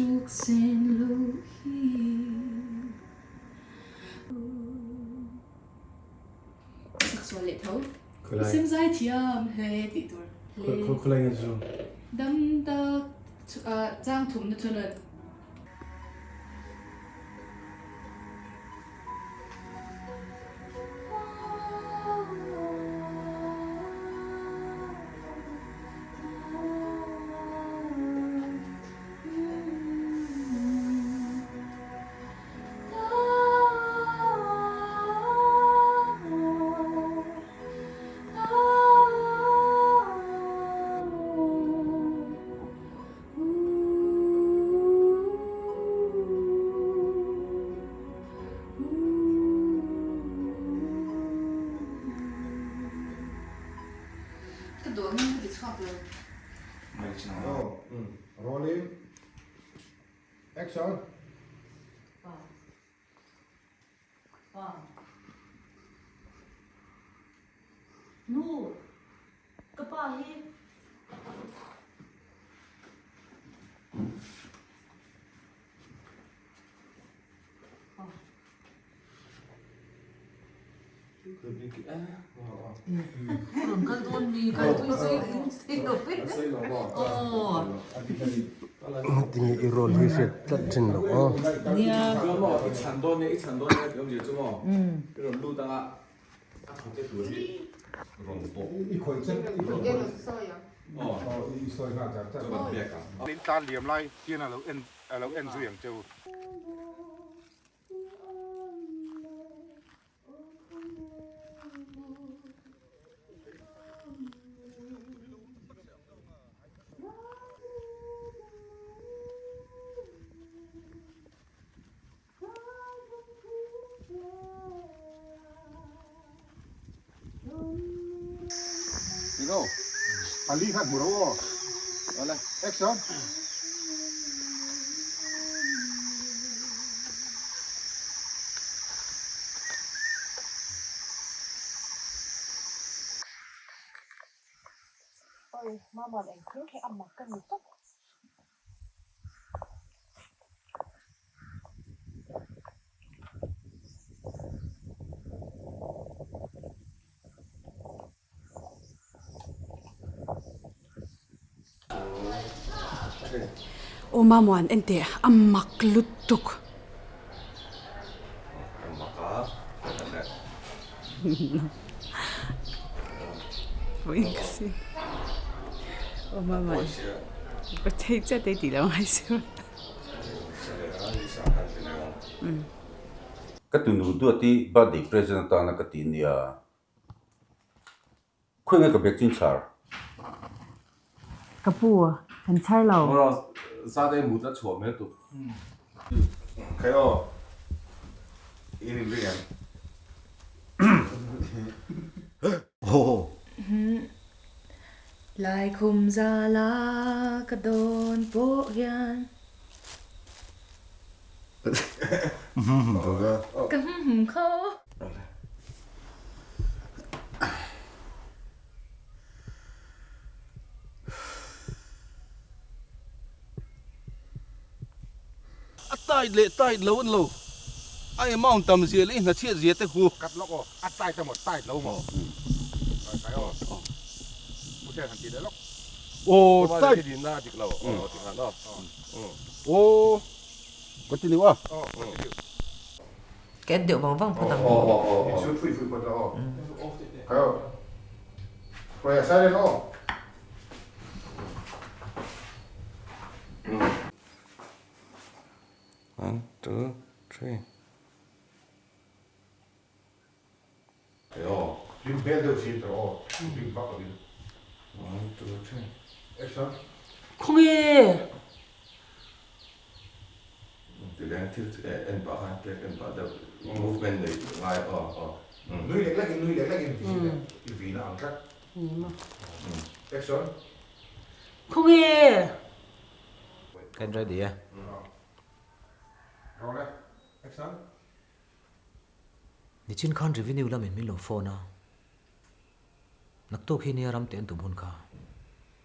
hruk sen loh hi. Sak sual leh tho. I sem zai thiam hle tih tur hle. Khawlai nge chu? Dam tak chang thumna chuan a. Ka duh angin ka ti chhuak lo. Rolling. Action. Pa. Pa. Nu. Ka pa hi. Tinge i roll hi hriat tlat thin loh aw. In tlan liam lai hian a lo en a lo en zui ang che u. Pali khan hmu ro aw. Awle, action. Oi, mama engkim khi a mak ka ni tawp. Aw Mamuan enteh a mak lutuk. A mak a, ka hre. Vawiin ka si. Aw Mamuan ka thei chiah te tih lo ngai si. Ka tunu duat i birthday present atana ka ti nia. Khawi nge ka bag chu in chhar? Ka pu, kan chhar lo. Zat ei mut a chhuah hmel tuk. Khai aw, in in ring em? Laikhum zala ka dawn pawh hian. Ka hmhmm kho. A tight leh tight lo an lo. A amount tam zia leh i hnachhiat zia te khu. Cut lawk aw, a tight emaw tight lo maw? Kai aw. Pu Chen han ti leh lawk. Aw tight. Aw continue a. Ka en deuh vang vang phawt ang. Insut fui fui phawt a aw. Kai aw. Hruai a silent aw. One, two, three. Aw, hlim hmel deuh si tawh aw, hlim vak lovin. One, two, three. Action. Khawnge? Ti leng thil en pah khan track en pah deuh movement nei ngai aw aw. Nui lek lek in nui lek lek in ti sin i vin a ang tlat. Ni maw. Action. Khawnge? Kan ready e. Roll e. Action. Nichin khan revenue lamin min lo phone a, naktuk hi nia ram te an tum hun kha.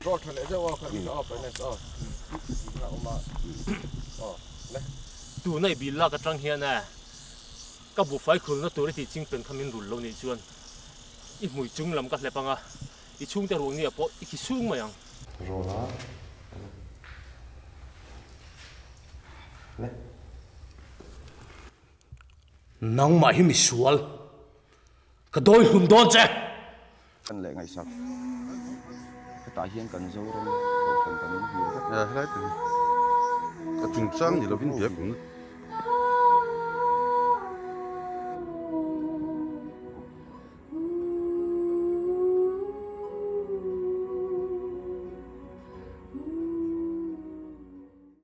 Roll tha leh deuh a kha i aw brightness aw a awm a aw le. Tuna i bil lak atang hian e ka buhfai khulna tur i tih ching pen kha min rul lo nih chuan i hmui chung lam ka hlep anga i chhungte ruang nia pawh i khi sung mai ang. Roll a le. Nangmah hi misual ka dawi hlum dawn che. Kan leh ngaihsak. Hetah hian kan Zoram kohhran kan hmu vek. Helai te hi a chungchang ni lovin biak in.